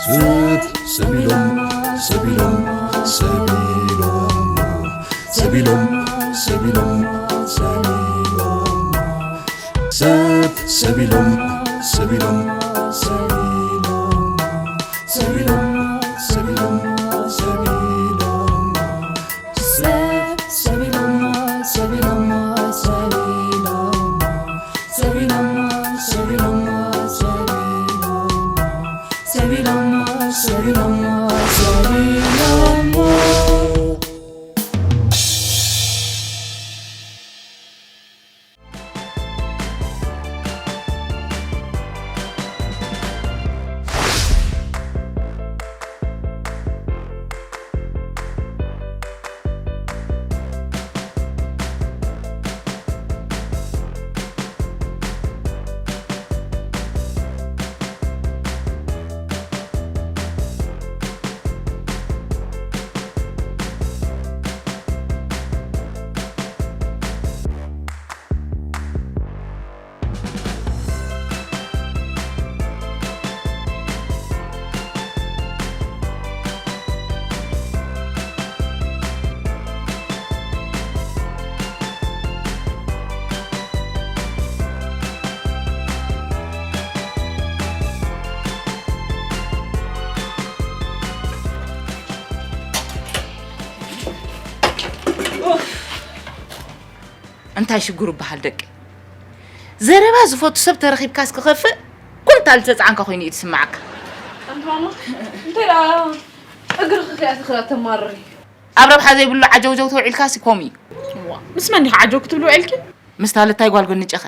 ሰብ ሰቢሎም ሰቢሎም ሰቢሎም ሰቢሎም ሰቢሎም ሰቢሎም ሰብ ሰቢሎም ሰቢሎም ሰቢሎም ሰቢሎም ሰቢሎም ሰቢሎም ሰብ ሰቢሎም ሰቢሎም ሰቢሎም ሰቢሎም ሰቢሎም ሰቢሎም ሰቢሎም ሰቢሎም ሰቢሎም እንታይ ሽግሩ በሃል ደቂ? ዘረባ ዝፈቱ ሰብ ተረኺብካስ ክኸፍእ ኩንታል ዝተጻዕንካ ኮይኑ እዩ ዝስምዓካ። ኣንቲ ማማ፣ እንታይ ደኣ እግርኺ ከይኣተኽላ ተማርሪ? ኣብ ረብሓ ዘይብሉ ዓጀውጀው ተውዒልካሲ ከምኡ እዩ። ዋ፣ ምስ መን ዲኻ ዓጀው ክትብሊ ውዒልኪ? ምስታ ለታይ ጓል ጎኒ ጨኸ።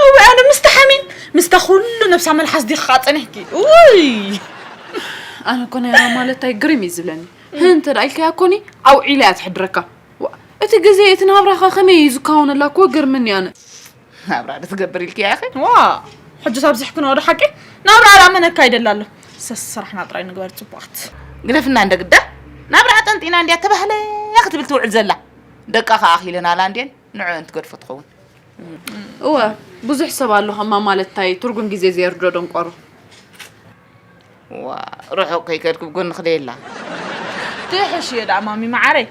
እወ፣ ኣነ ምስታ ሓሚን፣ ምስታ ኩሉ ነብሳ መልሓስ ዲኻ ጸኒሕኪ? ውይ! ኣነ እኮ ናይ ማማ ለታይ ግርም እዩ ዝብለኒ። ህንተ ደኣ ኢልካያ እኮኒ ኣውዒላ እያ ትሕድረካ። ዋ፣ እቲ ግዜ እቲ ናብራኻ ከመይ እዩ ዝካወነላ እኮ ገርምኒ ኣነ። ናብራ ዶ ትገብር ኢልክያ ኢኺ? ዋ፣ ሕጂ ሳብ ዝሕክኖ ዶ ሓቂ? ናብራ ደኣ መን ኣካይደላ ኣሎ? ሰስ ስራሕና ጥራይ ንግበር ጽቡቓት። ግደፍና እንደ ግዳ ናብራ ኣጠንጢና እንድያ ተባህለ ክትብል ትውዕል ዘላ። ደቃ ከኣ ኣኺለናላ እንድየን ንዕአን ትገድፎ ትኸውን። እወ፣ ብዙሕ ሰብ ኣሎ ከማ ማለት እንታይ ትርጉም ግዜ ዘየርዶ ደንቆሮ። ዋ፣ ርሑቕ ከይከድኩ ብጎንኺ ደየላ። ትሕሽ እየ ደኣ ማሚ መዓረይ።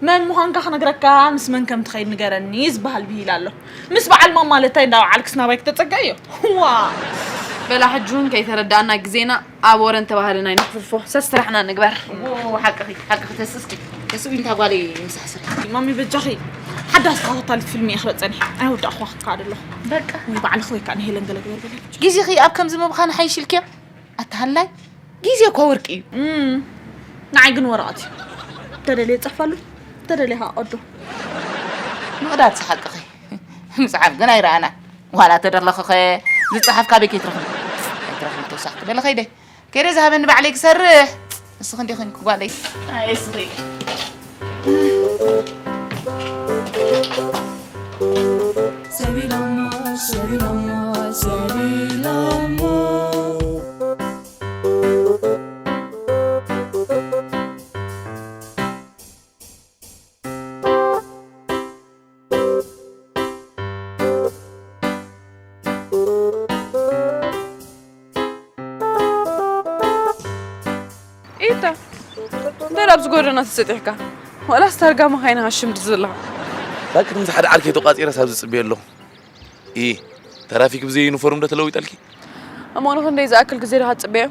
መን ምዃንካ ክነግረካ፣ ምስ መን ከም ትኸይድ ንገረኒ ዝበሃል ብሂል ኣሎ። ምስ በዓል ማማ ለታይ እንዳወዓልክስ ናባይ ክተጸግዕዮ? ዋ! በላ ሕጂ እውን ከይተረዳእና ግዜና ኣብ ወረ እንተባህልና ኣይነሕልፎ። ሰስ ስራሕና ንግበር። ዎ፣ ሓቅኺ፣ ሓቅኺ ተስስኪ። ተስኡ እንታ ጓለይ ምሳሕ ስርሒ። ማሚ በጃኺ፣ ሓዳስ ተኸታታሊት ፊልም እየ ክርኢ ጸኒሐ። ኣይወዳእኹዋ ክትከዓ ደለኹ። በቃ። ወይ በዓልኺ ወይ ከኣ ንሄለን ገለ ግበር በለኪ። ግዜኺ ኣብ ከምዚ ምብኻን ሓይሽ ኢልክዮ? ኣታ ሃላይ፣ ግዜ እኮ ወርቂ እዩ። እም፣ ንዓይ ግን ወረቐት እዩ። ተደልየ ጽሕፈሉ፣ ተደልየ ከኣ ቀዶ። ምቕዳድ ሓቅኺ። ምጽሓፍ ግን ኣይረኣናን። ዋላ ተደለኺ ኸ ዝጸሓፍ ካበይ ከይትረኽቢ? ኣይትረኽቢ ተወሳኺ። በሊ ኸይደ። ከይደ ዝሃበኒ ባዕለይ ክሰርሕ። ንስኺ እንዲኺ ጓለይ። ኣይ እስኺ። ሰቢሎሞ፣ ሰቢሎሞ፣ ሰቢሎሞ። ኢታ፣ እንታይ ኣብዚ ጎደና ተሰጢሕካ? ዋላስ ታርጋ መኻይን ሃሽም ድዩ ዘለኻ? ዳክት ምስ ሓደ ዓርከይ ተቋጺረ ሳብ ዝጽበየ ኣለኹ። ኢ፣ ተራፊክ ብዘይ ዩኒፎርም ዶ ተለዊጠልኪ? እሞ ንኽንደይ ዝኣክል ግዜ ዲኻ ትጽበዮ?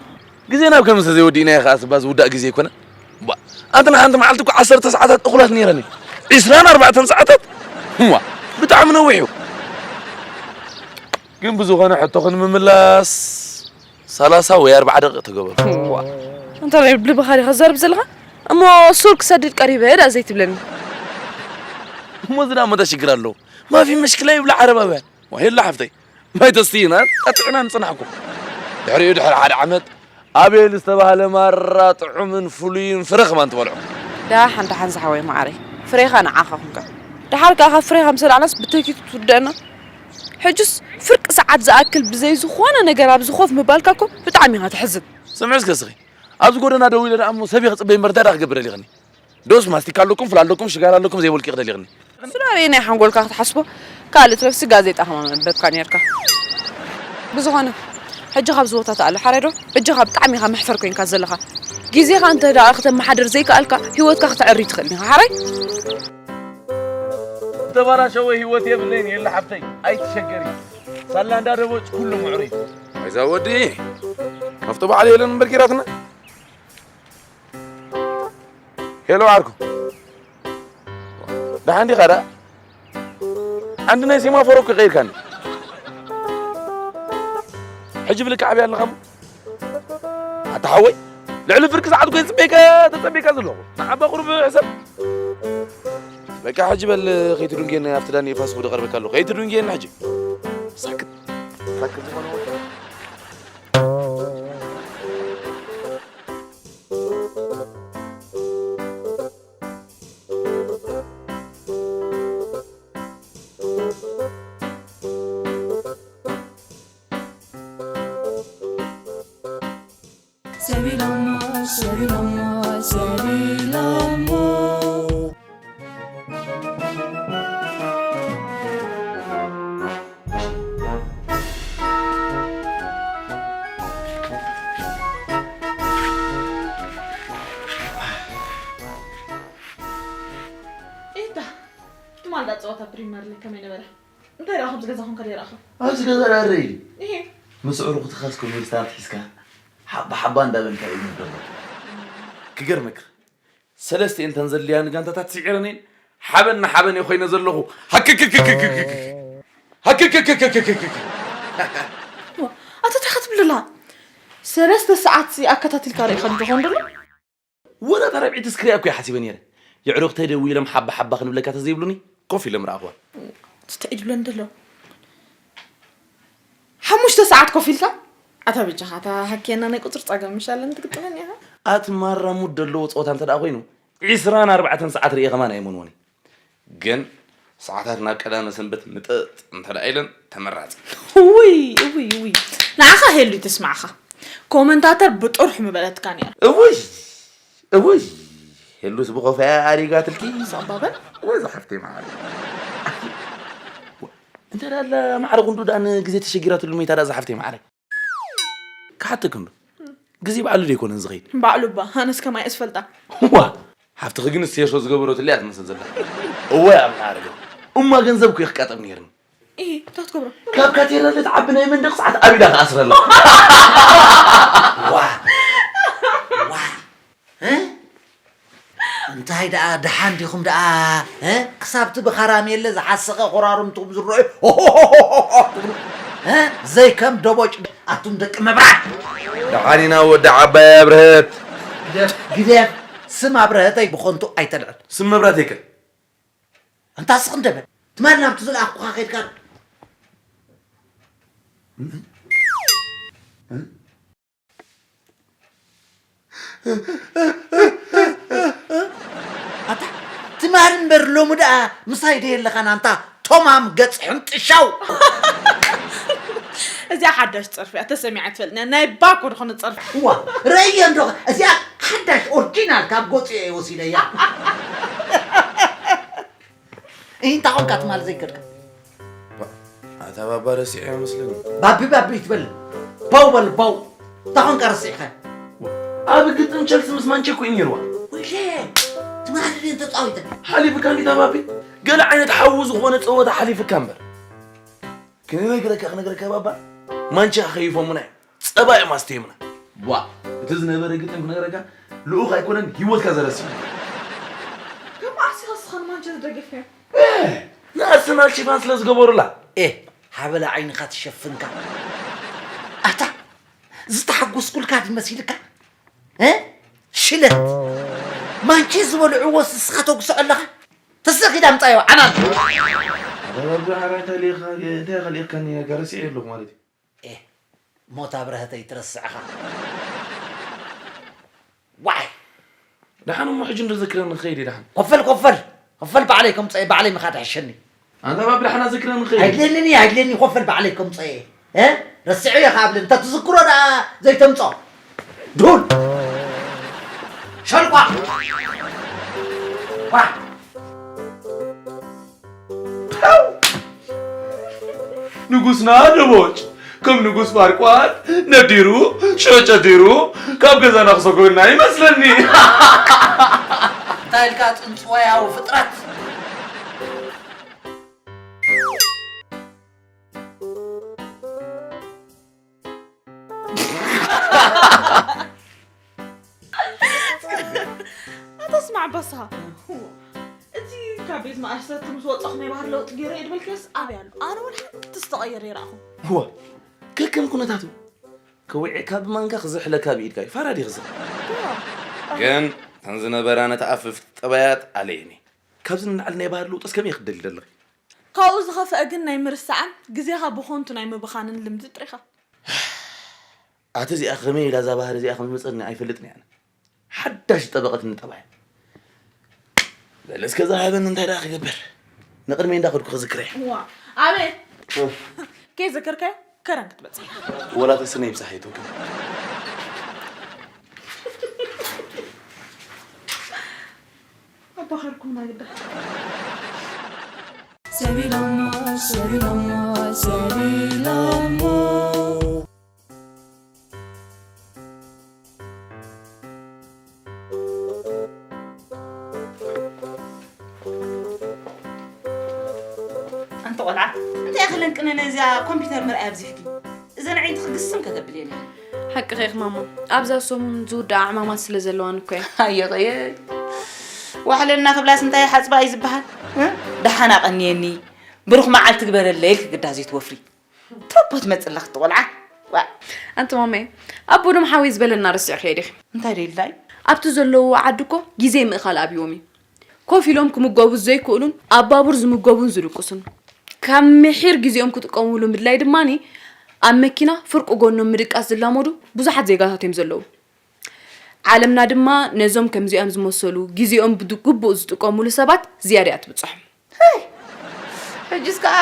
ግዜ ናብ ከምሰ ዘይወዲእናዮ ኸኣ ስባ ዝውዳእ ግዜ ኣይኮነን። ባ፣ ኣንተ ንሓንቲ መዓልቲ እኮ ዓሰርተ ሰዓታት እኹላት ነይረን እዩ። ዒስራን ኣርባዕተን ሰዓታት? እዋ፣ ብጣዕሚ ነዊሕ እዩ። ግን ብዝኾነ ሕቶኺ ንምምላስ፣ ሰላሳ ወይ ኣርብዓ ደቂቕ ተገበሩ። እዋ፣ እንታይ ናይ ልብኻ ዲኻ ትዛረብ ዘለኻ? እሞ ሱር ክሰድድ ቀሪበ ደኣ ዘይትብለኒ? እሞ እዚ ደኣ መታ ሽግር ኣለዎ? ማፊ መሽክላ ይብላ ዓረባውያን። ዋ፣ የላ ሓፍተይ፣ ማይ ተስትይና ኣጥዕና ንጽናሕኩም። ድሕሪኡ ድሕሪ ሓደ ዓመት ኣቤል ዝተባህለ ማራ ጥዑምን ፍሉይን ፍረ ከማን ትበልዑ። ደሓን ደሓን ዝሓወይ መዓረይ፣ ፍሬኻ ንዓኻ ኩንካ። ደሓር ከኣ ካብ ፍሬኻ ምስ በላዕናስ ብተኪቱ ትውደአና። ሕጅስ ፍርቂ ሰዓት ዝኣክል ብዘይ ዝኾነ ነገር ኣብዚ ኮፍ ምባልካ እኮ ብጣዕሚ ኢኻ ተሕዝን። ስምዒ እስከ እስኺ፣ ኣብዚ ጎደና ደው ኢለ ደኣ እሞ ሰብ እየ ክጽበይ እምበር እንታይ ደኣ ክገብር ኣሊኽኒ? ዶስ ማስቲካ ኣለኩም፣ ፍላ ኣለኩም፣ ሽጋራ ኣለኩም ዘይበልኪ ክደሊኽኒ? ስለ ኣበየናይ ሓንጎልካ ክትሓስቦ ካልእ ትረፍሲ ጋዜጣ ከማን ኣንበብካ ኔርካ። ብዝኾነ ሕጂ ካብዚ ቦታ ተኣለ ሓራይ ዶ? ሕጂ ካብ ብጣዕሚ ኢኻ መሕፈር ኮይንካ ዘለኻ። ግዜኻ እንተ ደኣ ክተመሓድር ዘይከኣልካ፣ ህይወትካ ክተዕሪ ትኽእል ኢኻ ሓራይ። ዝተባላሸወ ህይወት የብለይን የለ ሓብተይ፣ ኣይትሸገሪ። ሳላ እንዳ ደቦጭ ኩሉ ምዕሩይ። ኣይዛ ወዲ ኣብቲ በዓል የለን እምበር ጌራትና። ሄሎ ዓርኩ፣ ደሓን ዲኻ ደኣ? ዓንዲ ናይ ሴማፎሮ እኮ ቀይርካኒ። ሕጂ ብልክዕ ኣበይ ኣለኻ እሞ? ኣታ ሓወይ፣ ልዕሊ ፍርቂ ሰዓት እኮ እየ ዝጽበየካ ተጸቢየካ ዘለኹ። ንዓባ ቁሩብ ሕሰብ። በቃ ሕጂ በል ከይትድንጌን ኣብቲ ዳኒ ፋስት ፉድ እቐርበካ ኣለኹ። ከይትድንጌን ሕጂ። ሳክት ሳክት ዝኾነ ወዲ። ሰቢሎሞ ሰቢሎሞ ሰቢሎሞ ኤታ ትማል ዳ ፀወታ ፕሪመር ሊግ ከመይ ነበረ? እንታይ ደኣ ከምዚ ገዛ ኮንካ ደይረኣኻ? ኣብዚ ገዛ ደኣ ረይ እሄ ምስ ኣዕሩኽትኻስ ኮሜዲስታት ሒዝካ ሓባ ሓባ እንዳበልካ እዩ ንብሎ። ክገርመካ ሰለስተ እንተን ዘድልያኒ ጋንታታት ስዒረን እየን ሓበን ንሓበን እየ ኮይነ ዘለኹ። ሃክክክክክክክ ሃክክክክክክክ ኣታ እንታይ ክትብልላ ሰለስተ ሰዓት ኣከታቲልካ ርኢኻ ዶ ኾን ደሎ ወላ ተረብዒት ስክሪያ እኮ ሓሲበ ነይረ። የዕሩኽተይ ደዊሎም ሓባ ሓባ ክንብለካ ተዘይብሉኒ ኮፍ ኢሎም ረኣኽዋ። ትትዒ ድብለን ደሎ ሓሙሽተ ሰዓት ኮፍ ኢልካ ኣታ በጃኻ እታ ሃክየና ናይ ቁፅሪ ፀገም ምሻለን ትግጥመኒ ኢኻ። ኣቲ ማራ ሙድ ዘለዎ ፀወታ እንተ ደኣ ኮይኑ ዒስራን ኣርባዕተን ሰዓት ርእየ ከማን ኣይመንዎን እየ። ግን ሰዓታት ናብ ቀዳመ ሰንበት ምጥጥ እንተ ደኣ ኢለን ተመራፂ። ውይ ውይ ውይ ንዓኻ ሄሉ ይተስማዕኻ ኮመንታተር ብጥርሑ ምበለትካ ነይራ። እውይ እውይ ሄሉስ ብኾፈያ ኣሪጋትልኪ። ዛባበል ወይ ዝሓፍተይ መዓረ። እንተ ደኣ ማዕረ ክንዱ ደኣ ንግዜ ተሸጊራትሉ መይታ ደኣ ዝሓፍተይ መዓረ። ክሓተክን ዶ ግዜ ባዕሉ ዶ ኣይኮነን ዝኸይድ? ባዕሉ እባ ኣነስ ከማይ እየ ዝፈልጣ። ዋ ሓፍትኺ ግን ሴሾ ዝገበረትሉ እያ ትመስል ዘላ። እወ ኣብና ኣረገ እማ ገንዘብ እኮ ክቃጠም ነይርኒ። እሂ እንታይ ክትገብሮ? ካብ ካቴድራል ትዓቢ ናይ መንደቕ ሰዓት ኣብ ኢዳ ክኣስረላ። ዋ ዋ እ እንታይ ደኣ ደሓን ዲኹም ደኣ እ ክሳብቲ ብኻራሜለ ዝሓሰኸ ኮራርምትኹም ዝረአዩ ሆሆሆሆሆ ትብሉ እ ዘይከም ደቦጭ ኣቱም ደቂ መብራት ደሓን ኢና ወዲ ዓባይ ኣብርሀት ግደፍ ግደፍ ስም ኣብርሀተይ ብኾንቱ ኣይተልዕል ስም መብራተይ ከ ኣንታ ስቕ እንደ በል ትማል ናብቲ ዝለኣኹኻ ከይድካ ኣታ ትማል እምበር ሎሚ ደኣ ምሳይ ደየለኻን ኣንታ ቶማም ገጽ ሕንጥሻው እዚኣ ሓዳሽ ጸርፊ እያ ተሰሚዓ ትፈልጥ ናይ ባኮ ዝኾነ ጸርፊ እዋ ረእየ እንዶ እዚኣ ሓዳሽ ኦሪጂናል ካብ ገጹ እየ ወሲደያ እንታይ ኮንካ ትማል ዘይከድካ ኣታ ባባ ረሲዐ መስለኒ ባቢ ባቢ ይትበል ባው በል ባው እንታይ ኮንካ ረሲዕካ ኣብ ግጥም ቸልሲ ምስ ማንቸኮ እዩ ነይርዋ ወይለ ትማል ድን ተፃዊተ ሓሊፍካ እንዲታ ባቢ ገለ ዓይነት ሓዊ ዝኾነ ፀወታ ሓሊፍካ እምበር ክነግረካ ክነግረካ ባባ ማንቸ ከይፎምና እዮም ጸባ እዮም ኣስተዮምና። ዋ እቲ ዝነበረ ግጥም ክነግረካ ልኡኽ ኣይኮነን ህይወትካ ዘረስዩ። ከም ኣርሲኻ ስኻ ንማንቸስተር ደገፍካዮ። ንኣርሰናል ሽፋን ስለ ዝገበሩላ። ኤ ሓበላ ዓይንኻ ትሸፍንካ። ኣታ ዝተሓጎስኩልካ ድዩ መሲልካ? እ ሽለት ማንቸ ዝበልዕዎ ስስኻ ተጉስዖ ኣለኻ? ተስኺድ ኣምጻዮ ዓናን። ኣረጋጋ ሓራይ እንታይ ልኢኻ እንታይ ኢኻ ልኢኽካኒ ረሲዐ ኣለኹ ማለት እዩ። ኤህ ሞት ኣብረሀተይ ትረስዕኻ ዋይ ደሓን እሞ ሕጂ እንዶ ዘክረኒ ክኸይድ እየ ደሓን ኮፈል ኮፈል ኮፈል ባዕለይ ከምፀ ባዕለይ ምኻድ ሕሸኒ ኣንታ ባብ ደሓን ኣዘክረኒ ክኸይድ ኣይድለንን እየ ኣይድለኒ ኮፈል ባዕለይ ከምፀ እየ ረስዐዮ ካብ ልም ተትዝክሮ ደኣ ዘይተምፆ ዱል ሸልቋ ዋ ንጉስና ደቦጭ ከም ንጉስ ፋርቋት ነዲሩ ሸጨዲሩ ካብ ገዛና ክሰጎና ይመስለኒ። እንታይ ኢልካ ጽንጽዋያዊ ፍጥረት? ኣታ ስማዕ በስኻ። እቲ ካብ ቤት ማእሰርቲ ምስ ወጻኹ ናይ ባህሪ ለውጢ ገይረ እየ ድበልክዮስ ኣበይ ኣሎ? ኣነ እውን ሓንቲ ዝተቐየረ ይረኣኹ። እዋ ከከም ኩነታቱ ክውዕካ ብማንካ ክዝሕለካ ብኢድካ እዩ ፋራ ዲኽዘ ግን እተን ዝነበራ ነተኣፍፍቲ ጠባያት ኣለየኒ ካብዚ ንላዕሊ ናይ ባህሪ ለውጥስ ከመይ ክደሊ ደለኺ ካብኡ ዝኸፍአ ግን ናይ ምርሳዕን ግዜኻ ብኾንቱ ናይ ምብኻንን ልምዲ ጥሪኻ። ኣቲ እዚኣ ከመይ ኢላ እዛ ባህሪ እዚኣ ከም ዝመፀኒ ኣይፈልጥን እየ ሓዳሽ ዝጠበቐትኒ ጠባይ በለስ ከዛ ሃበኒ እንታይ ደኣ ክገብር ንቅድመይ እንዳኸድኩ ክዝክረ እየ ዋ ኣበይ ከይዘከርካዮ ከረን ክትበፅሕ ወላ ተስነ ይብፃሕ ይትውክል ኣባኸርኩም ናግዳ ሰቢሎሞ ሰቢሎሞ ሰቢሎሞ ኣንቲ ቆልዓ እንታይ ኢኺ ለንቅነ ነዚኣ ኮምፒተር ምርኣይ ኣብዚሕኪ እዘን ኣዒንትኺ ግስም ከተብልየን ኢኺ ሓቅኺ ኢኺ ማማ ኣብዛ ሰሙን ዝውዳኣ ዕማማት ስለ ዘለዋኒ እኮ እየ ኣየቐየ ዋሕለልና ክብላስ እንታይ ሓፅባ እዩ ዝበሃል እ? ደሓን ኣቐንየኒ ብሩኽ መዓልቲ ግበረለይ ኢልኪ ግዳ ዘይትወፍሪ ትረቦ ትመፅእ ኣለኺ ትቆልዓ ዋእ ኣንቲ ማማየ ኣቦ ዶ ምሓወይ ዝበለና ረሲዕኽዮ ዲኺ እንታይ ዶ ይብላዩ ኣብቲ ዘለውዎ ዓዲ እኮ ግዜ ምእኻል ኣብይዎም እዩ ኮፍ ኢሎም ክምገቡ ዘይክእሉን ኣብ ባቡር ዝምገቡን ዝድቅሱን ካብ ምሒር ግዜኦም ክጥቀምሉ ምድላይ ድማ ኣብ መኪና ፍርቂ ጎኖም ምድቃስ ዝላመዱ ብዙሓት ዜጋታት እዮም ዘለዉ ዓለምና ድማ ነዞም ከምዚኣም ዝመሰሉ ግዜኦም ብግቡእ ዝጥቀምሉ ሰባት ዝያዳ እያ ትብፅሖም። ሕጅስ ከዓ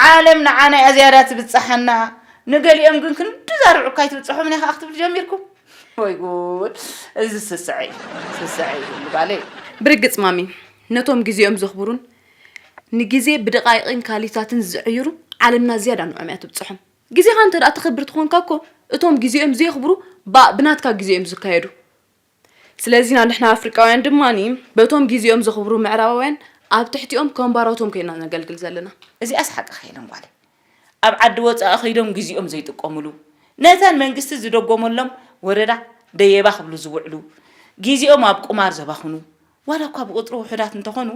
ዓለም ንዓና እያ ዝያዳ ትብፅሓና። ንገሊኦም ግን ክንድዛ ርዑካይ ትብፅሖም ኢና ከዓ ክትብሉ ጀሚርኩም። ወይ ጉድ! እዚ ስስዐ እዩ ስስዐ እዩ ጓለይ። ብርግፅ ማሚ፣ ነቶም ግዜኦም ዘኽብሩን ንግዜ ብደቓይቕን ካልኢታትን ዝዕይሩ ዓለምና ዝያዳ ንዖም እያ ትብፅሖም። ግዜኻ እንተ ደኣ ተኽብር ተኾንካ እኮ እቶም ግዜኦም ዘየኽብሩ ባእ ብናትካ ግዜ እዮም ዝካየዱ። ስለዚና ንሕና ኣፍሪቃውያን ድማ በቶም ግዜኦም ዘኽብሩ ምዕራባውያን ኣብ ትሕቲኦም ከም ባሮቶም ኮይና ነገልግል ዘለና። እዚኣስ ሓቅኺ ኢለን ጓለይ። ኣብ ዓዲ ወፃኢ ከይዶም ግዜኦም ዘይጥቀሙሉ፣ ነተን መንግስቲ ዝደጎመሎም ወረዳ ደየባ ክብሉ ዝውዕሉ፣ ግዜኦም ኣብ ቁማር ዘባኽኑ፣ ዋላ እኳ ብቁፅሪ ውሑዳት እንተኾኑ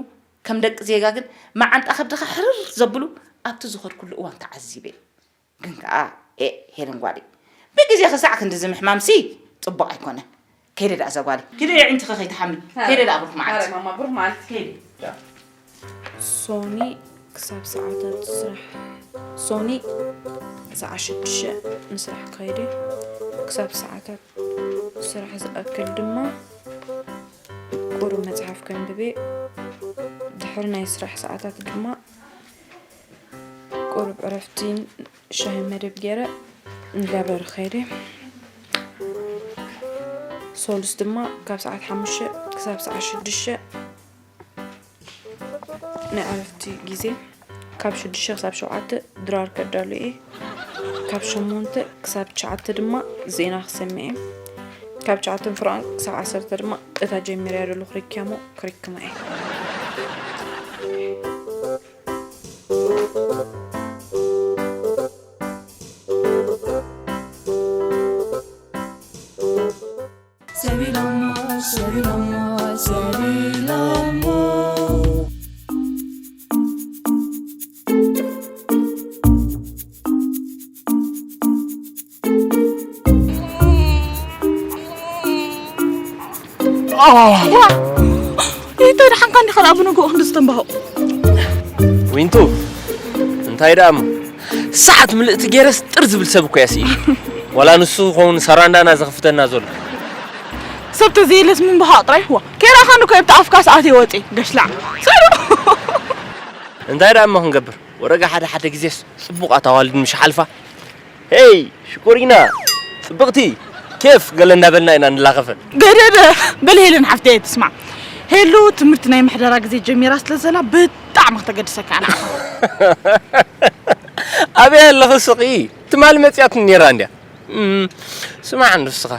ከም ደቂ ዜጋ ግን መዓንጣ ከብድኻ ሕርር ዘብሉ ኣብቲ ዝኸድኩሉ እዋን ተዓዚበ። ግን ከኣ ኤእ ሄለን ጓለይ ብግዜ ክሳዕ ክንድዚ ምሕማምሲ ጽቡቕ ኣይኮነን። ከይደ ደኣ እዛ ጓለይ። ኪደ የዒንትኺ ከይትሓሚ። ከይደ ደኣ ብሩኽ መዓልቲ። ማማ ብሩኽ መዓልቲ። ከይደ። ሶኒ ክሳብ ሰዓታት ስራሕ ሶኒ ሰዓት ሽዱሽተ ንስራሕ ክኸይድ እየ። ክሳብ ሰዓታት ስራሕ ዝኣክል ድማ ቁሩብ መጽሓፍ ከንብብ እየ። ድሕሪ ናይ ስራሕ ሰዓታት ድማ ቁሩብ ዕረፍቲ ሻሂ መደብ ገይረ ንላይብረሪ ከይደ። ሶሉስ ድማ ካብ ሰዓት ሓሙሽተ ክሳብ ሰዓት ሽዱሽተ ናይ ዕረፍቲ ግዜ። ካብ ሽዱሽተ ክሳብ ሸውዓተ ድራር ከዳሉ እየ። ካብ ሸሞንተ ክሳብ ትሽዓተ ድማ ዜና ክሰምዕ እየ። ካብ ትሽዓተ ፍርቓን ክሳብ ዓሰርተ ድማ እታ ጀሚረያ ዘለኹ ሪክያሞ ክሪክማ እየ። ሰቢሎሞ ሰቢሎሞ ሰቢሎሞ ይተ ደሓንካ እንዲኻ ደኣ ብንግኡ ክንዲ ዝተንባሆ ዊንቱ እንታይ ደኣ እሞ ሰዓት ምልእቲ ገይረስ ጥር ዝብል ሰብ እኮ እያ ስኢሉ ዋላ ንሱ ክኸውን ሰራንዳና ዘኽፍተና ዘሎ ሰብ ተዘየለስ ምንባሃቕ ጥራይ ዋ ከይረኣኻኒ እኮ የብቲ ኣፍካ ሰዓት የወፂ ገሽላዕ ሰሩ እንታይ ደኣ እሞ ክንገብር ወረጋ ሓደ ሓደ ግዜስ ፅቡቓት ኣዋልድ ምሽ ሓልፋ ሄይ ሽኮሪና ፅብቕቲ ኬፍ ገለ እንዳበልና ኢና ንላኸፈን ገደደ በል ሄለን ሓፍተይ ትስማዕ ሄሉ ትምህርቲ ናይ ምሕደራ ግዜ ጀሚራ ስለ ዘላ ብጣዕሚ ክተገድሰካ ኣና ኣበይ ኣለኺ ስቒ? ትማሊ መጺኣትኒ ነይራ እንድያ። እም፣ ስማዕ ንስኻ፣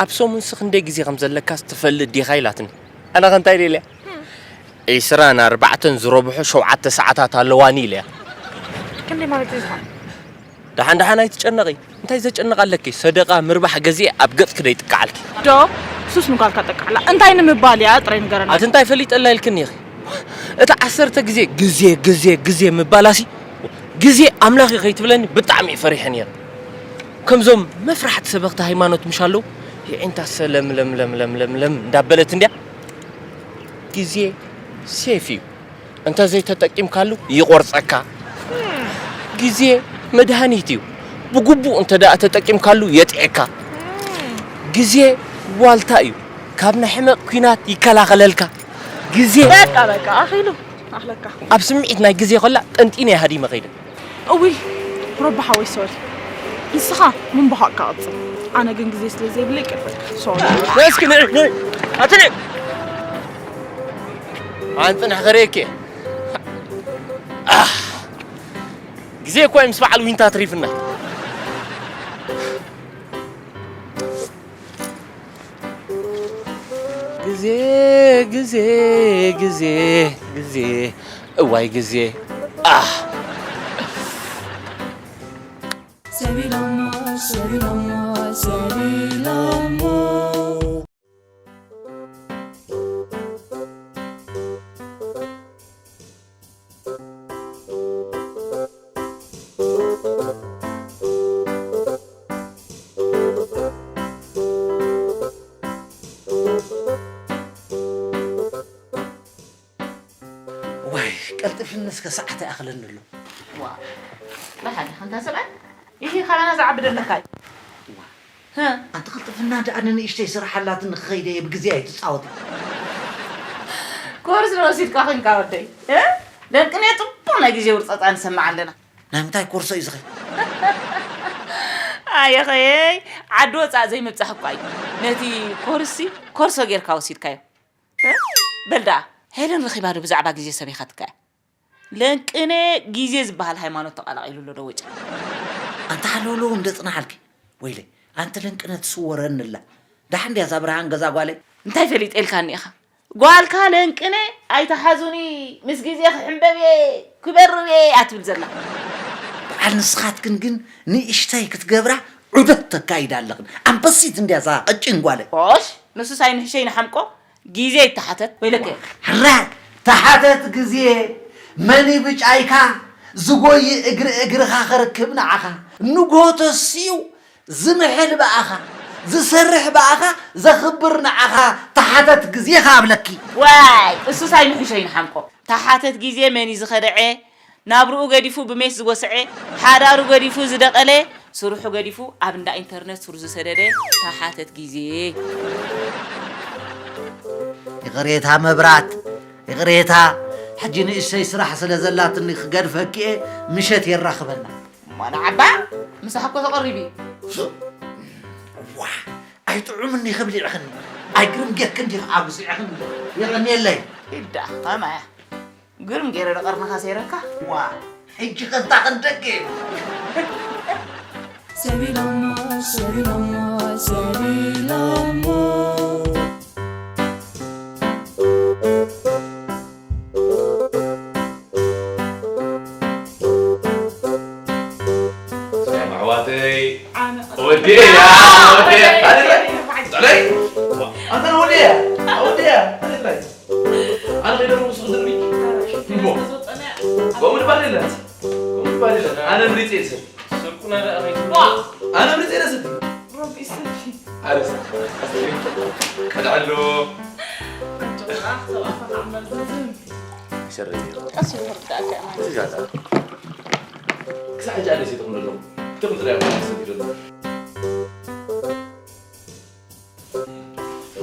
ኣብ ሰሙንሲ ክንደይ ግዜ ከም ዘለካስ ትፈልጥ ዲኻ ኢላትኒ። ኣነ ኸ እንታይ ደልያ? ዒስራን ኣርባዕተን ዝረብሑ ሸውዓተ ሰዓታት ኣለዋኒ ኢለያ። ክንደይ ማለት እዩ ዝኾነ? ደሓን ደሓን ኣይትጨነቒ። እንታይ ዘጨንቕ ኣለኪ? ሰደቓ ምርባሕ ገዚኤ ኣብ ገጽኪ ደይጥቅዓልኪ። ዶ ሱስ ንጓልካ ጠቅዓላ? እንታይ ንምባል እያ? ጥራይ ንገረና። ኣቲ እንታይ ፈሊጠላ ኢልክኒ ኢኺ? እቲ ዓሰርተ ግዜ፣ ግዜ፣ ግዜ፣ ግዜ ምባላሲ፣ ግዜ ኣምላኽ እዩ ከይትብለኒ ብጣዕሚ እየ ፈሪሐ ነይረ። ከምዞም መፍራሕቲ ሰበኽቲ ሃይማኖት ምሽ ኣለዉ፣ የዒንታ ሰለም ለም ለም ለም ለም ለም እንዳበለት እንድያ። ግዜ ሴፍ እዩ። እንተ ዘይተጠቂምካሉ ይቆርጸካ። ግዜ መድሃኒት እዩ። ብግቡእ እንተ ደኣ ተጠቂምካሉ የጥዕካ። ግዜ ዋልታ እዩ። ካብ ናይ ሕመቕ ኲናት ይከላኸለልካ። ግዜ በቃ በቃ ኣኺሉ ኣኽለካ። ኣብ ስምዒት ናይ ግዜ ኸላ ጠንጢነ እየ ሃዲመ ኸይደ። እውይ ሮቢ ሓወይ ሶሪ። ንስኻ ምንባዃቕካ ቀጽል። ኣነ ግን ግዜ ስለ ዘይብለይ ይቅርበልካ። ሶሪ። ነይ እስኪ ነይ ነይ። ኣቲ ነይ። ኣንጽንሕ ኸርእየኪ። ኣህ፣ ግዜ እኮ እዩ ምስ በዓል ዊንታ ትሪፍና። ግዜ፣ ግዜ፣ ግዜ፣ ግዜ፣ እዋይ ግዜ። ኣህ። ሰቢሎሞ፣ ሰቢሎሞ፣ ሰቢሎሞ። ዋይ፣ ቀልጥፍኒ እስከ ሰዓት ይኣኽለኒ ኣሎ። ዋ፣ ብሓደ ሓንታ ሰብኣይ፣ ይሄ ካባና ዝዓቢ ደለካ እዩ። ዋ፣ ሀ? ኣንቲ ቅልጥፍና ደኣ ንንእሽተይ ስራሕ ኣላትኒ ክኸይደ እየ፣ ብግዜ ኣይትጻወቲ። ኮርስ ዶ ወሲድካ ኮንካ ወደይ? እ? ደቂ ናይ ጽቡቕ ናይ ግዜ ውርጸጻ ንሰምዕ ኣለና። ናይ ምንታይ ኮርሶ እዩ ዝኸ? ኣየኸየይ፣ ዓዲ ወጻእ ዘይምብጻሕ እኳ እዩ። ነቲ ኮርስሲ ኮርሶ ጌርካ ወሲድካዮ። እ? በል ደኣ፣ ሄለን ረኺባ ዶ ብዛዕባ ግዜ ሰቢኻትካ እያ? ለንቅነ ግዜ ዝበሃል ሃይማኖት ተቓላቒሉ ኣሎ ዶ ወጨ? ኣንታ ሓለውለው እንደ ጽናሓልኪ። ወይለይ፣ ኣንቲ ለንቅነ ትስወረኒ ኣላ። ደሓን ድያ እዛ ብርሃን ገዛ ጓለይ? እንታይ ፈሊጠ ኢልካኒ ኢኻ? ጓልካ ለንቅነ ኣይትሓዙኒ፣ ምስ ግዜ ክሕምበብ እየ፣ ክበርር እየ እያ ትብል ዘላ። በዓል ንስኻትክን ግን ንእሽተይ ክትገብራ ዑደት ተካይዳ ኣለኽን። ኣንበሲት እንድያ እዛ ቀጭን ጓለይ። ኦሽ፣ ንሱስ ኣይንሕሸይ ንሓምቆ፣ ግዜ ይተሓተት ወይለከ። ሕራይ ተሓተት ግዜ፣ መን ብጫይካ ዝጎይ እግሪ እግርኻ ክርክብ ንዓኻ። ንግሆ ተሲኡ ዝምሕል ብኣኻ፣ ዝሰርሕ ብኣኻ፣ ዘኽብር ንዓኻ ተሓተት ግዜ ክኣብለኪ። ዋይ፣ እሱስ ኣይንሕሸይ ንሓምቆ። ተሓተት ግዜ መን እዩ ዝኸደዐ? ናብርኡ ገዲፉ ብሜስ ዝጎስዐ፣ ሓዳሩ ገዲፉ ዝደቐለ፣ ስርሑ ገዲፉ ኣብ እንዳ ኢንተርነት ሱር ዝሰደደ ተሓተት ግዜ። ይቕሬታ መብራት፣ ይቕሬታ፣ ሕጂ ንእሽተይ ስራሕ ስለ ዘላትኒ ክገድፈኪ እየ፣ ምሸት የራኽበና። እሞ ንዓባ ምሳሕ እኮ ተቐሪቡ እዩ። ዋ፣ ኣይጥዑምን ኢኺ ብሊዕኽኒ። ኣይግርም ጌርክን ዲኺ ኣጉሲዕኽኒ። የቐንየለይ። ኢዳ ኸማያ። ግርም ገይረ ዶ ቀርንኻ ሰይረካ? ዋ፣ ሕጂ ከንታ ክንደገ። ሰቢሎሞ፣ ሰቢሎሞ፣ ሰቢሎሞ። ሰላም ኣሕዋተይ። ኣነ ወዲያ፣ ወዲያ። ኣነ ጥራይ። ጥራይ። ኣንተ ወዲያ፣ ወዲያ። ኣነ ጥራይ። ኣነ ከይደ ሩስ ዝድሪ። እሞ። ከምኡ ድባል የለን። ከምኡ ድባል የለን። ኣነ ምሪጽ የልሰን። ስርቁና ደኣ ከይትብሉ። ዋ! ኣነ ምሪጽ የለስን። ረቢ ይሰኪ። ኣረስ። ቀድዐሎ። ጭራኽ ሰብኣኻ ተዓመር ዝዝም። ይሰርሕ እዩ። ቀስ ኢሉ ክርዳእካ እዩ ማለት። እዚ ጋታ። ክሳዕ ሕጂ ኣነ ሴት ኹን ኣለኹ። ትም ጥራይ ኹን ሴት ይደሎ።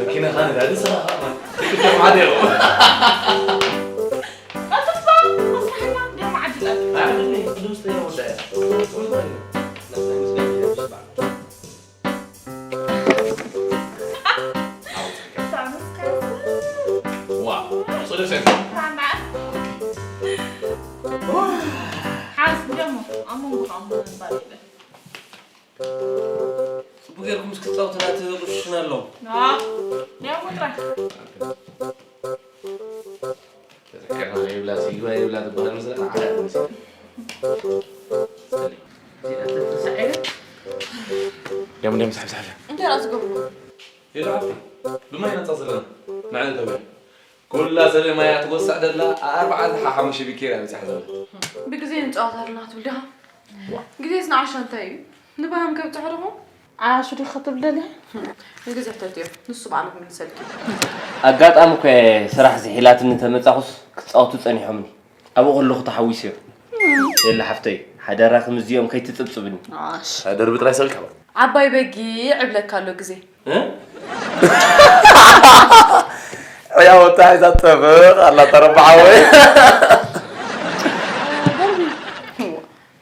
መኪናኻ ነዳዲ ንስኻ ኸኣ ማለት። ክልተ ሓደ እዮም። ቀልጥፍባ፣ ኣስራሕና፣ ደም ዓድላት። ኣይ፣ ቅድም ስተኛ ወዳያ። ዋ፣ ጽዱቅ ሴት። ሓስ ደሞ፣ ኣሞ ጽቡቅ ጌርኩም እስኪ ትጻወቱ ናቲ ቁሽሽና ኣለዉ። ያ ቁጥራ ተዘከርና ይብላ ሲግባ ይብላ ትበሃል መስለ ዓያ መስለ ደም ደም ሳብ ሳብ እንታይ ራስ ገብሩ ይላ ብማይ ነጻ ዘለና ንዓይ ተበል ኩላ ሰለ ማያ ትወሳዕ ደላ ኣርባዓ ሓሙሽተ ቢኬራ በጻሕ ዘለ ብግዜ ንጻወት ኣለና ትብል ዲኻ ግዜስ ንዓሻ እንታይ እዩ ንባህም ከብጽሑ ዲኹም ዓያሹ ዲኻ ክትብል ደልያ ንግዜ ሕተትዮ ንሱ ባዕሉ ክምልሰልኪ ኣጋጣሚ እኮ ስራሕ ዝሒላትኒ ተመጻኹስ ክጻወቱ ጸኒሖምኒ ኣብኡ ከለኹ ተሓዊሰዮም የለ ሓፍተይ ሓደራ ከምዚኦም ከይትጽብጽብኒ ዓሽ ደርቢ ጥራይ ሰልካ ዓባይ በጊዕ እብለካ ኣሎ ግዜ ዕያወታ ሒዛ ትጠፍእ ኣላ ተረባሓወይ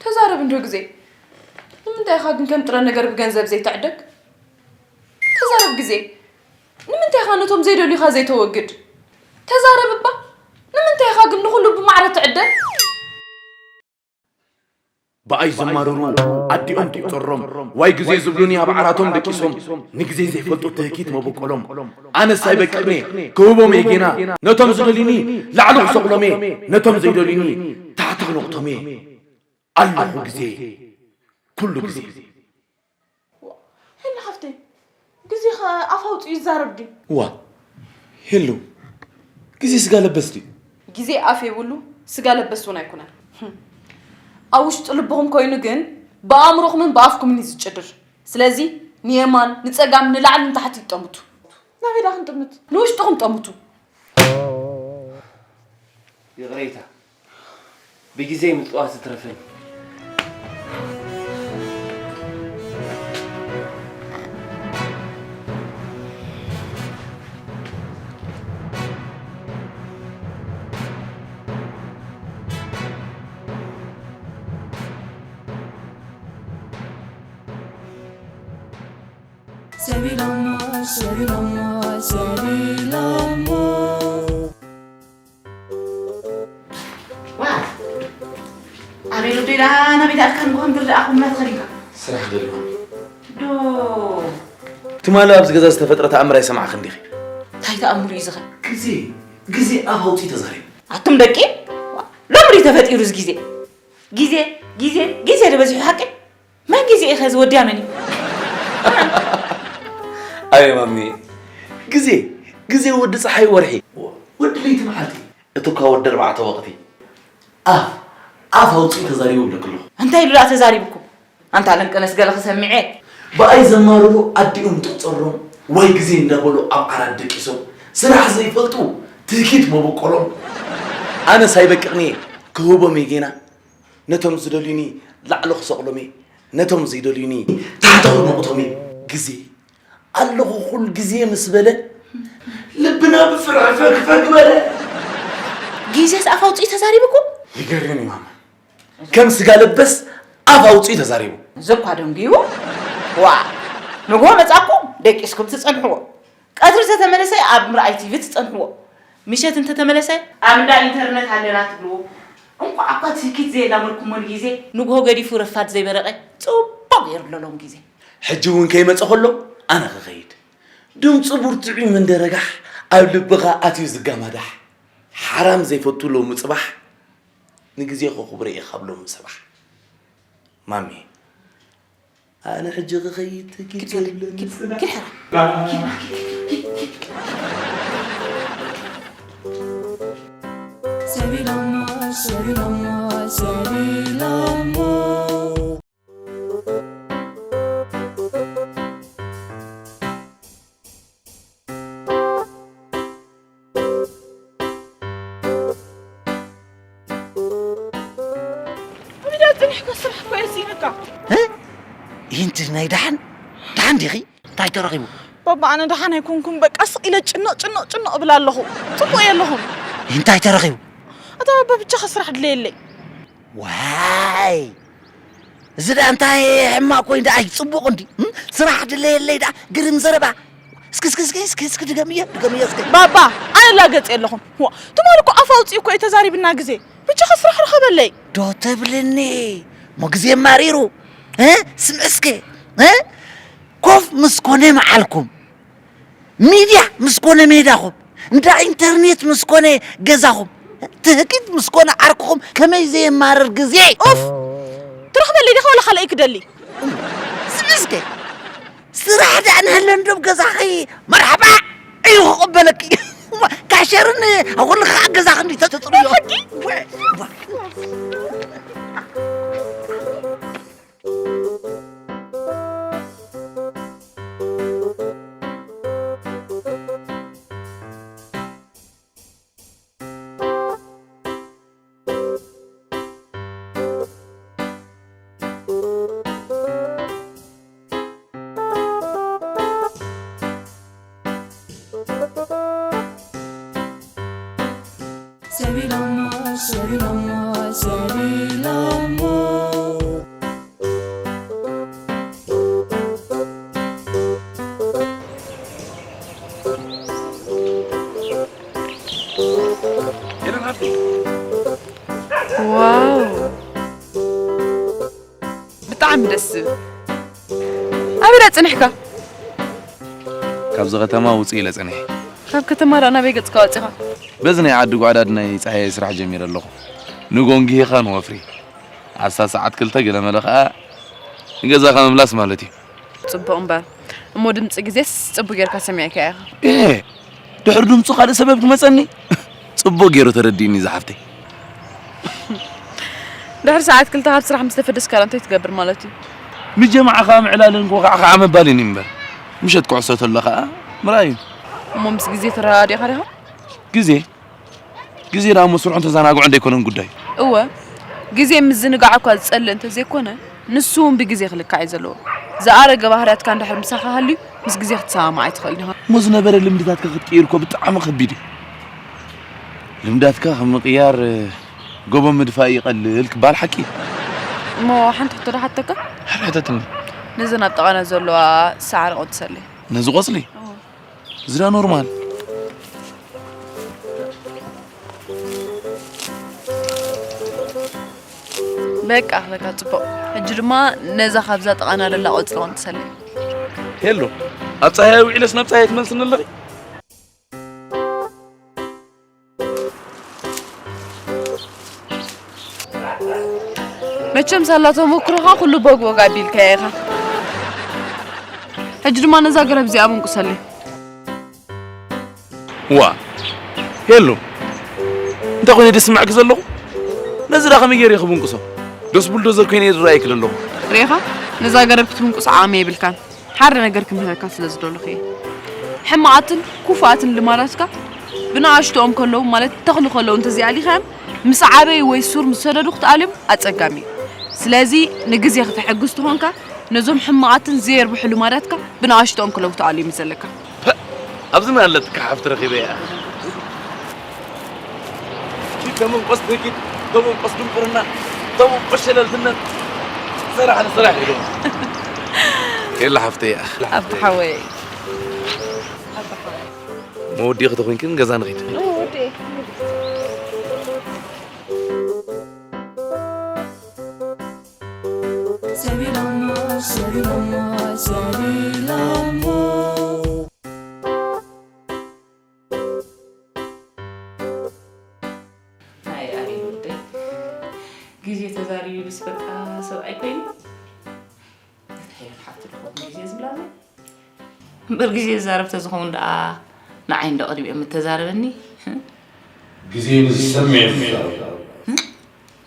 ተዛረብ እንዶ ግዜ ንምንታይ ኢኻ ግን ከም ጥረ ነገር ብገንዘብ ዘይትዕደግ ተዛረብ ግዜ ንምንታይ ኢኻ ነቶም ዘይደልዩኻ ዘይተወግድ ተዛረብ እባ ንምንታይ ኢኻ ግን ንኹሉ ብማዕረ ትዕደል ብኣይ ዘማርሩ ኣዲኦም ትቁጸሮም ዋይ ግዜ ዝብሉኒ ኣብ ዓራቶም ደቂሶም ንግዜ ዘይፈልጡ ትህኪት መበቆሎም ኣነስ ኣይበቅዕኔ ክህቦም እየ ጌና ነቶም ዝደልዩኒ ላዕሊ ክሰቕሎም እየ ነቶም ዘይደልዩኒ ታሕቲ ክነቕቶም እየ ኣለኹ ግዜ ኩሉ ግዜ ሄሎ ሓፍተይ ግዜኸ ኣፍ ኣውፅኡ ይዛረብ ድዩ ዋ ሄሉ ግዜ ስጋ ለበስ ድዩ ግዜ ኣፍ የብሉ ስጋ ለበስ እውን ኣይኮነን ኣብ ውሽጢ ልብኹም ኮይኑ ግን ብኣእምሮኹምን ብኣፍኩምን እዩ ዝጭድር ስለዚ ንየማን ንፀጋም ንላዕሊ ንታሕቲ ይጠምቱ ናበይ ዳ ክንጥምት ንውሽጥኹም ጠምቱ ይቕሬታ ብግዜይ ምጥዋስ ዝትረፈኒ ሰቢሎሞ ሰቢሎሞ ሰቢሎሞ ኣበይ ወደይ ደኣ ናበይ ደኣ ኢልካ ንጎሆ ምድሪ ደኣ ኹምና ትኸድ ኢልካ ስራሕ ደልዋ ዶ ትማሊ ኣብዚ ገዛ ዝተፈጥረ ተኣምር ኣይሰማዕኽን ዲኺ እንታይ ተኣምር እዩ ዝኸ ግዜ ግዜ ኣብ ሃውፂ ተዛሪቡ ኣቱም ደቂ ሎሚ ድዩ ተፈጢሩ እዚ ግዜ ግዜ ግዜ ግዜ ዶ በዚሑ ሓቂ መን ግዜ ኢኸ ዝወድያ መን እዩ ኣየ ማሚ ግዜ ግዜ ወዲ ፀሓይ ወርሒ ወዲ ለይቲ መዓልቲ እቲ እኳ ወዲ ኣርባዕተ ወቕቲ ኣፍ ኣፍ ኣውፅኡ ተዛሪቡ ብለክሎ እንታይ ኢሉ ደኣ ተዛሪብኩም ኣንታ ለንቀነስ ገለ ክሰሚዐ ብኣይ ዘማርሩ ኣዲኦም ትቑፀሮም ዋይ ግዜ እንዳበሉ ኣብ ዓራት ደቂሶም ስራሕ ዘይፈልጡ ትህኪት መበቆሎም ኣነስ ኣይበቅቕኒ ክህቦም እየ ጌና ነቶም ዝደልዩኒ ላዕሊ ክሰቕሎም እየ ነቶም ዘይደልዩኒ ታሕቲ ክነቑቶም እየ ግዜ ኣለኹ ኩል ግዜ ምስ በለ ልብና ብፍርሒ ፈግፈግ በለ ግዜስ ኣፍ ኣውፅኡ ተዛሪብኩም ይገርም እዩ ማማ ከም ስጋ ለበስ ኣፍ ኣውፅኡ ተዛሪቡ እዚ እኳ ደንጉዩ ዋ ንግሆ መፃኩም ደቂስኩም ትፀንሕዎ ቀትሪ ዝተመለሰ ኣብ ምርኣይ ቲቪ ትፀንሕዎ ምሸት እንተተመለሰ ኣብ እንዳ ኢንተርነት ኣለና ትብልዎ እንኳዕ እኳ ትህኪት ዘየላመድኩሞ ንግዜ ንግሆ ገዲፉ ረፋድ ዘይበረቐ ፅቡቕ ገይሩ ኣሎ ሎም ግዜ ሕጂ እውን ከይመፀ ከሎ ኣነ ክኸይድ ድምፁ ብርትዑ ምንደረጋሕ ኣብ ልብኻ ኣትዩ ዝጋማዳሕ ሓራም ዘይፈቱ ሎሚ ፅባሕ ንግዜኹ ክብረ እየ ካብ ሎሚ ሰባሕ ማሚ ኣነ ሕጂ ክኸይድ ትኪት የብለኒ ሰቢሎሞ ሰቢሎሞ ሰቢሎሞ ኣበይ ዳ ጽኒሕካ ስራሕ እኮ እየ ስኢነካ ይንትድ ናይ ደሓን ደሓን ዲኺ እንታይ ተረኺቡ ባባ ኣነ ደሓን ኣይኮንኩን በቃ ስቕ ኢለ ጭንቕ ጭንቕ ጭንቕ እብል ኣለኹ ጽቡቕ እየ ኣለኹ እንታይ ተረኺቡ ኣታ ባባ ብቻኻ ስራሕ ድለየለይ ዋይ እዚ ደኣ እንታይ ሕማቕ ኮይኑ ደኣ እዩ ጽቡቕ እንዲ ስራሕ ድለየለይ ደኣ ግርም ዘረባ እስኪ እስኪ እስኪ እስኪ እስኪ ድገምዮ ድገምዮ እስኪ ባባ ኣይላገጽ የለኹም ትማሊ እኮ ኣፍ ኣውፅኡ እኮ እዩ ተዛሪብና ግዜ ብቻኻ ስራሕ ርኸበለይ ዶ ተብልኒ እሞ ግዜ ማሪሩ ስምዒ እስኪ እ? ኮፍ ምስ ኮነ መዓልኩም፣ ሚድያ ምስ ኮነ ሜዳኹም፣ እንዳ ኢንተርኔት ምስ ኮነ ገዛኹም፣ ትህኪት ምስ ኮነ ዓርክኹም ከመይ ዘየማርር ግዜ። ኡፍ! ትረኽበለይ ዲኻ ወላ ካልኣይ ክደሊ? ስሚ እስከ፣ ስራሕ ደኣ ንህለን ዶብ ገዛኺ መርሓባ እዩ ክቕበለኪ። ካሸርን ኣኹልኻ ገዛኺ እንዲ ተጥጥርዮ። ዋው ብጣዕሚ ደስ ዝብል። ኣበይ ደኣ ጸኒሕካ? ካብዚ ከተማ ውፅእ ኢለ ፀኒሐ። ካብ ከተማ ደኣ ናበይ ገጽካ ወጺኻ? በዚ ናይ ዓዲ ጓዕዳድ ናይ ፀሃየ ስራሕ ጀሚረ ኣለኹ። ንጎንጊ ሂኻ ንወፍሪ። ኣስታ ሰዓት ክልተ ገለመለ ኸዓ ንገዛኻ ምምላስ ማለት እዩ። ጽቡቕ እምበር እሞ ድምጺ ግዜስ ጽቡቕ ጌርካ ሰሚዕካያ ኢኻ። እሄ ድሕሪ ድምፁ ካልእ ሰበብ ክመፀኒ? ፅቡቕ ገይሩ ተረዲእኒ ዝሓፍተይ። ድሕሪ ሰዓት ክልተ ካብ ስራሕ ምስ ተፈደስካ እንታይ ትገብር ማለት እዩ? ምስ ጀማዓ ከዓ ምዕላልን ኮኻዕካዓ ምባልን እዩ እምበር ምሸት ኩዕሶ ተሎ ከዓ ምርኣይ እዩ። እሞ ምስ ግዜ ተረዳዲእኻ ዲኻ? ግዜ ግዜ ደኣ እሞ ስርሑን ተዘናግዑን ደይኮነን ጉዳይ። እወ ግዜ ምዝንጋዕ እኳ ዝፀልእ እንተዘይኮነ ንሱ እውን ብግዜ ክልካዕ እዩ ዘለዎ። ዝኣረገ ባህርያትካ እንድሕር ምሳኻ ሃልዩ ምስ ግዜ ክትሰማማዕ ኣይትኽእልን ኢኻ። እሞ ዝነበረ ልምድታትካ ክትቅይር እኮ ብጣዕሚ ከቢድ እዩ። ልምዳትካ ካብ ምቕያር ጎቦ ምድፋእ ይቐልል ክበሃል ሓቂ እዩ። እሞ ሓንቲ ሕቶ ዶ ሓተካ? ሓር ሕተትኒ። ነዘን ኣብ ጥቓና ዘለዋ ሳዕሪ ቆንጥሰለይ። ነዚ ቆፅሊ? እዚ ዳ ኖርማል። በቃ በቃ ፅቡቕ። ሕጂ ድማ ነዛ ካብዛ ጥቓና ለላ ቆፅሊ ቆንጥሰለይ። ሄሎ ኣብ ፀሃየ ውዒለስ ናብ ፀሃየ ትመልስኒ ኣለኺ? መቸም ሳላ ተመክሮኻ ኩሉ በግ በግ ኣቢልካያ ኢኻ። ሕጂ ድማ ነዛ ገረብ እዚኣ ምንቁሰለይ። ዋ ሄሎ እንታይ ኮይነ ደስ ስምዐኪ ዘለኹ? ነዚ ዳ ከመይ ገይረ ክብንቁሶ? ደስ ቡልዶዘር ኮይነ እየ ዝረኣየኪ ዘለኹ። ሪኢኻ ነዛ ገረብ ክትምንቁስ ዓቕሚ የብልካን። ሓደ ነገር ክምህረካ ስለ ዝደለኹ እየ። ሕማቓትን ክፉኣትን ልማዳትካ ብንኣሽቶኦም ከለዉ ማለት ተኽሊ ከለዉ እንተዘይኣሊኻዮም ምስ ዓበዩ ወይ ሱር ምስ ሰደዱ ክትኣልዮም ኣጸጋሚ እዩ። ስለዚ ንግዜ ክተሐግዝ ተኾንካ ነዞም ሕማቓትን ዘየርብሑ ልማዳትካ ብንኣሽቶኦም ከለዉ ክትኣልዮም እዩ ዘለካ። ፐእ! ኣብዚ ምን ኣለትካ ሓፍቲ ረኺበያ። ኪድ ተመንቆስ ንኪድ ተመንቆስ ድንቁርና ተመንቆስ ሸለልትነት ሰራሕ ንስራሕ ኢሉ የላ ሓፍተይ እያ። ኣቦ ሓወይ ኣቦ ሓወይ መወዲእኺ ተኾይንክን ገዛ ንኺድ። ኣይ ኣቤል ወደይ ግዜ ተዛሪቡ ድስ በቃ ሰብኣይ ኮይኑ እንታይ ኢለን ሓፍቲ ድኾን ግዜ ዝብላኒ እምበር ግዜ ዝዛረብ ተዝኸውን ደኣ ንዓይ እንዶ ቅድሚኦም ምተዛረበኒ ግዜ ንዝሰምዕ እዩ ዝዛረብ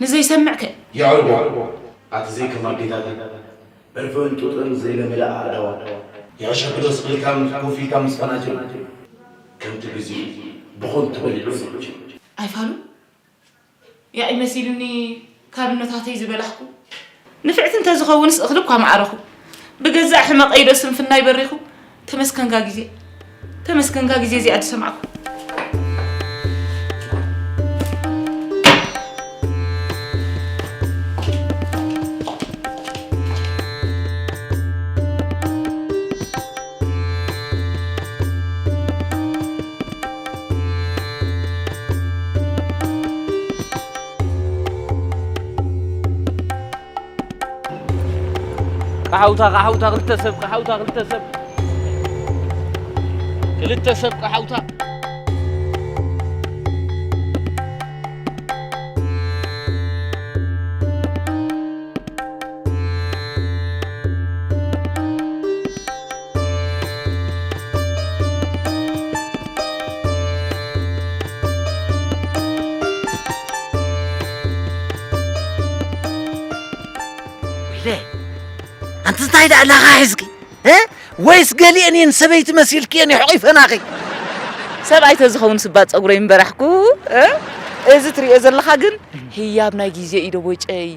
ንዘይሰምዕ ከ የዕርቦ ኣቲ ዘይከም ኣዴታተን ዕርፍን ጡጥን ዘይለመዳ ኣእዳዋ የዕሸክዶ ስቕ ኢልካ ኮፍ ኢልካ ምስ ፈናጅል ከምቲ ግዜ ብኾንቱ በሊዑ ዝምችል። ኣይፋሉ ያኢ መሲሉኒ ካብ እኖታተይ ዝበላሕኩ ንፍዕቲ እንተዝኸውንስ እኽሊ እኳ ምዓረኹ ብገዛእ ሕመቐይ ዶ ስንፍናይ በሪኹ ተመስገንካ ግዜ ተመስገንካ ግዜ እዚኣ ዝሰማዕኩ ቃሓውታ፣ ቃሓውታ፣ ክልተ ሰብ፣ ቃሓውታ፣ ክልተ ሰብ። ክልተ ሰብ፣ ቃሓውታ። ወይለ፣ ኣንቲ እንታይ ደኣ ኣላኻ ሒዝኪ? እ? ወይስ ገሊአን እየን ሰበይቲ መሲልክየን ይሕቑፈናኺ? ሰብኣይ ተዝኸውን ስባ ጸጉረይ ምበራሕኩ፣ እ? እዚ ትሪኦ ዘለኻ ግን ህያብ ናይ ግዜ እዩ ዶ ቦጨይ?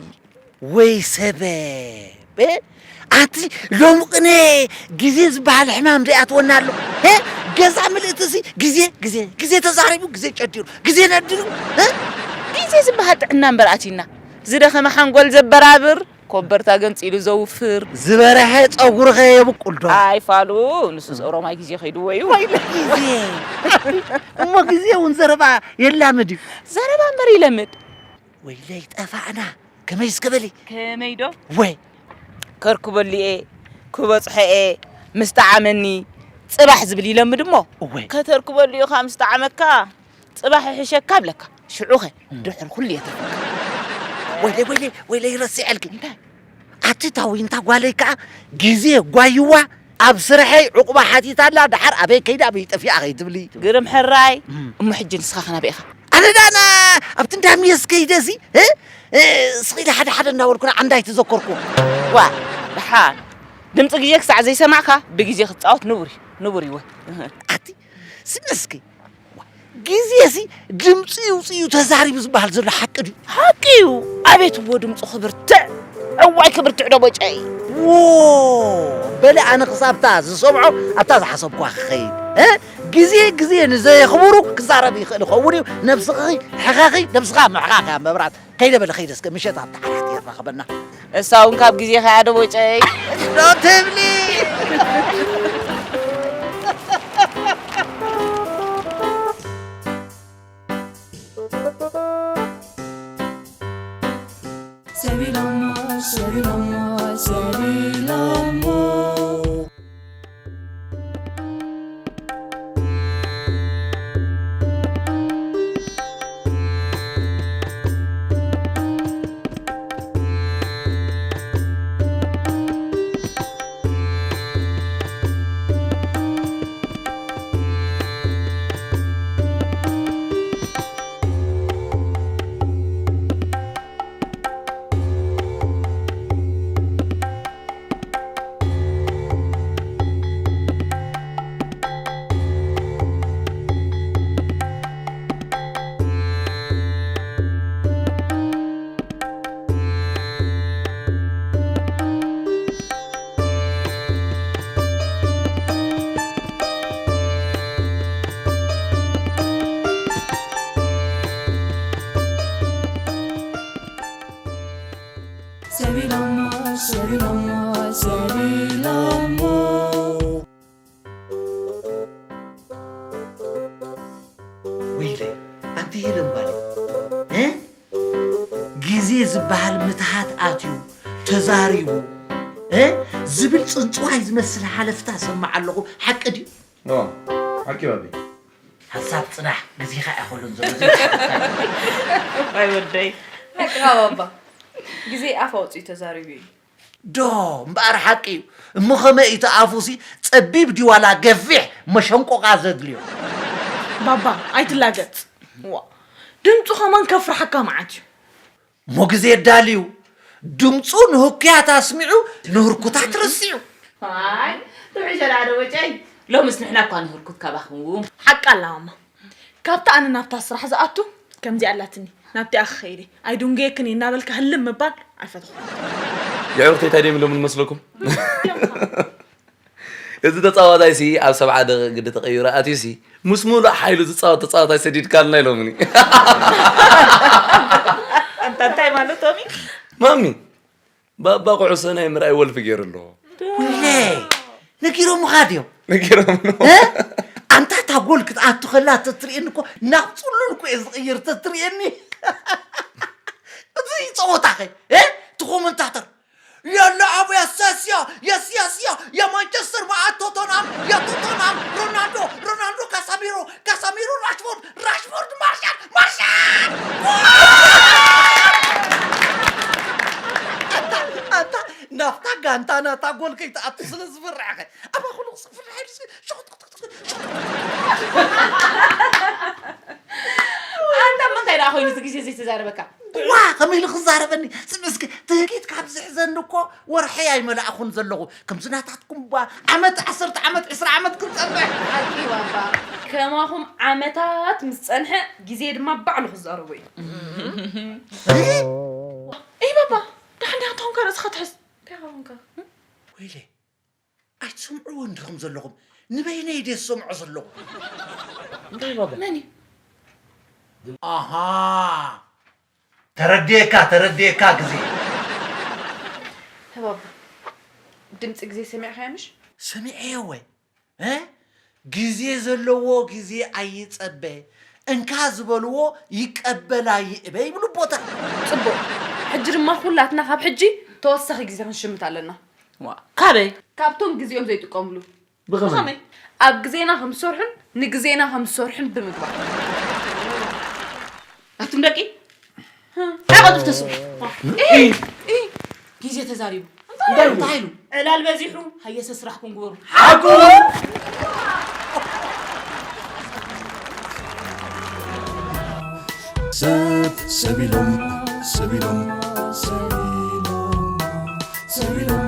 ወይ ሰበብ፣ እ? ኣቲ ሎሚ ቅነ ግዜ ዝበሃል ሕማም ዘይኣትወና ኣሎ። እ? ገዛ ምልእቲ እዚ ግዜ፣ ግዜ፣ ግዜ ተዛሪቡ፣ ግዜ ጨዲሩ፣ ግዜ ነዲሩ፣ እ? ግዜ ዝበሃል ጥዕና እምበር ኣትዩና። ዝደኸመ ሓንጎል ዘበራብር፣ ኮበርታ ገንጺሉ ዘውፍር። ዝበረሐ ጸጉርኸ የብቁል ዶ? ኣይፋሉ፣ ንሱ ጸሮማይ ግዜ ከይድዎ እዩ። ወይለ ግዜ። እሞ ግዜ እውን ዘረባ የላምድ እዩ። ዘረባ እምበር ይለምድ። ወይለይ ጠፋእና። ከመይ እስከ በሊ? ከመይ ዶ? ወይ። ከርክበሉ እየ፣ ክበጽሖ እየ፣ ምስ ጠዓመኒ ጽባሕ ዝብል ይለምድ እሞ። እወ። ከተርክበሉ ኢኻ ምስ ጠዓመካ፣ ጽባሕ ይሕሸካ እብለካ። ሽዑኸ፣ እም። ድሕሪ ኩሉ የተርፈካ። ወይለይ፣ ወይለይ፣ ወይለይ ረሲዐልኪ። እንታይ? ኣቲ ታዊንታ ጓለይ ከኣ ግዜ ጓይዋ ኣብ ስርሐይ ዕቑባ ሓቲታ ኣላ፣ ደሓር ኣበይ ከይዳ ኣበይ ጠፊኣ ከይትብሊ። ግርም ሕራይ። እም። እሞ ሕጂ ንስኻ ከናበይ ኢኻ? ኣነ ደኣ ና-፣ ኣብቲ እንዳ ሚየስ ከይደ እዚ፣ እ? እ፣ ስቕ ኢለ ሓደ ሓደ እናበልኩ ንዓንዳይ ተዘከርኩ። ዋ፣ ደሓን። ድምፂ ግዜ ክሳዕ ዘይሰማዕካ ብግዜ ክትፃወት ንቡር እዩ፣ ንቡር እዩ። ኣቲ፣ ስሚ እስኪ። ግዜሲ ድምፂ ይውፅእ እዩ ተዛሪቡ ዝበሃል ዘሎ ሓቂ ድዩ? ሓቂ እዩ። ኣቤት እዎ ድምፁ ክብርትዕ። እዋይ ክብርትዕ ዶ ቦጨይ። ዎ፣ በለ ኣነ ክሳብታ ዝሰምዖ ኣብታ ዝሓሰብኳ ክኸይድ። እ? ግዜ ግዜ ንዘየኽብሩ ክዛረብ ይኽእል ይኸውን እዩ። ነብስኺ ሕኸኺ፣ ነብስኻ ምሕኻኽ እያ መብራት። ከይደ በለ ከይደ እስከ ምሸት ኣብታ ሓራሕቲ የራኸበና። እሳ እውን ካብ ግዜ ከያ ዶ ቦጨይ። ዶ ትብሊ? ሰቢሎሞ፣ ሰቢሎሞ፣ ሰቢሎሞ። ሰቢሎሞ፣ ሰቢሎሞ፣ ሰቢሎሞ። ወይለይ፣ ኣንቲ ሄለን ጓለይ፣ እ? ግዜ ዝበሃል ምትሃት ኣትዩ፣ ተዛሪቡ፣ እ? ዝብል ጽንጽዋይ ዝመስል ሓለፍታ ሰማዕ ኣለኹ። ሓቂ ድዩ? ኦ፣ ሓቂ ባቢ። ሓሳብ ጽናሕ፣ ግዜኻ እያ ከሎን ዘሎ ዘይትሓታ። ኣይ ወደይ። ሓቅኻ ባባ። ግዜ ኣፍ ኣውጺኡ ተዛሪቡ እዩ። ዶ፣ እምበኣር ሓቂ እዩ። እሞ ኸመይ እቲ ኣፉሲ ጸቢብ ድዩ ዋላ ገፊሕ መሸንቆቓ ዘድልዮ? ባባ፣ ኣይትላገጽ። ዋ፣ ድምፁ ኸማን ከፍርሓካ መዓት እዩ። እሞ ግዜ ኣዳልዩ፣ ድምፁ ንህኩያት ኣስሚዑ፣ ንህርኩታት ረሲዑ። ኣይ፣ ትሕሸ ደኣ ዶ ወጨይ? ሎምስ ንሕና እኳ ንህርኩት ካባኹም። ሓቂ ኣላ ማማ። ካብታ ኣነ ናብታ ስራሕ ዝኣቱ ከምዚኣ ኣላትኒ። ናብቲኣ ክኸይድ እየ። ኣይድንጉየክን እየ እናበልካ ህልም ምባል ኣይፈተኹን። የዕሩኽተይ እንታይ ደይብሎም ንመስለኩም? እዚ ተጻዋታይ ሲ ኣብ ሰብዓ ደቂቕ ግዲ ተቐይሩ ኣትዩ ሲ ምስ ሙሉእ ሓይሉ ዝጻወት ተጻዋታይ ሰዲድካልና ኢሎምኒ። ኣንታ እንታይ ማለቶም እዩ? ማሚ፣ ባባ ኩዕሶ ናይ ምርኣይ ወልፊ ገይሩ ኣለዎ። ወይለይ፣ ነጊሮምኻ ድዮም? ነጊሮም ነው። እ? ኣንታ እታ ጎል ክትኣቱ ከላ ተትርእየኒ እኮ ናብ ጽሉል እኮ እየ ዝቕይር ተትርእየኒ። እቲ ጸወታኸ? እ? እቲ ኮመንታተር፣ ያለ አቡ ያሳሲያ፣ ኣና እታ ጎል ከይትኣቱ ስለ ዝፈርሕ ከ ኣባ ኩሉ ክስፍርሕ ኢሉ ሸቁጥቅጥቅጥቅ ኣንታ ምንታይ ደኣ ኮይኑ እዚ ግዜ ዘይተዛረበካ ዋ ከመይ ኢሉ ክዛረበኒ ጽምስኪ ትህኪት ካብ ዝሕዘኒ እኮ ወርሒ ኣይመላእኹን ዘለኹ ከምዚ ናታትኩም ባ ዓመት ዓሰርተ ዓመት ዕስራ ዓመት ክንጸንሕ ሓቂ ባባ ከማኹም ዓመታት ምስ ጸንሐ ግዜ ድማ ባዕሉ ክዛረቦ እዩ እይ ባባ ደሓን ዲኻ እንተኾንካ ርእስኻ ትሕዝ እንታይ ኾንካ ወይለ ኣይትሰምዕዎ እንዲኹም ዘለኹም ንበይነይ ድየ ዝሰምዖ ዘለኹ እንታይ ባባ መን እዩ ኣሃ ተረድየካ ተረድየካ ግዜ ህባባ ድምፂ ግዜ ሰሚዕካዮ ምሽ ሰሚዐዮ ወይ እ? ግዜ ዘለዎ ግዜ ኣይጸበ እንካ ዝበልዎ ይቀበላ ይእበ ይብሉ ኣቦታት ፅቡቅ ሕጂ ድማ ኩላትና ካብ ሕጂ ተወሳኺ ግዜ ክንሽምት ኣለና ካበይ ካብቶም ግዜኦም ዘይጥቀምሉ ብኸመይ ኣብ ግዜና ከም ዝሰርሑን ንግዜና ከም ዝሰርሑን ብምግባር ኣቱም ደቂ እንታይ ቀልጥፍ ተስኡ ግዜ ተዛሪቡ እንታይ ኢሉ ዕላል በዚሑ ሃየሰ ስራሕኩም ግበሩ ሰብ ሰብ ኢሎም ሰብ ኢሎም ሰብ ኢሎም ሰብ ኢሎም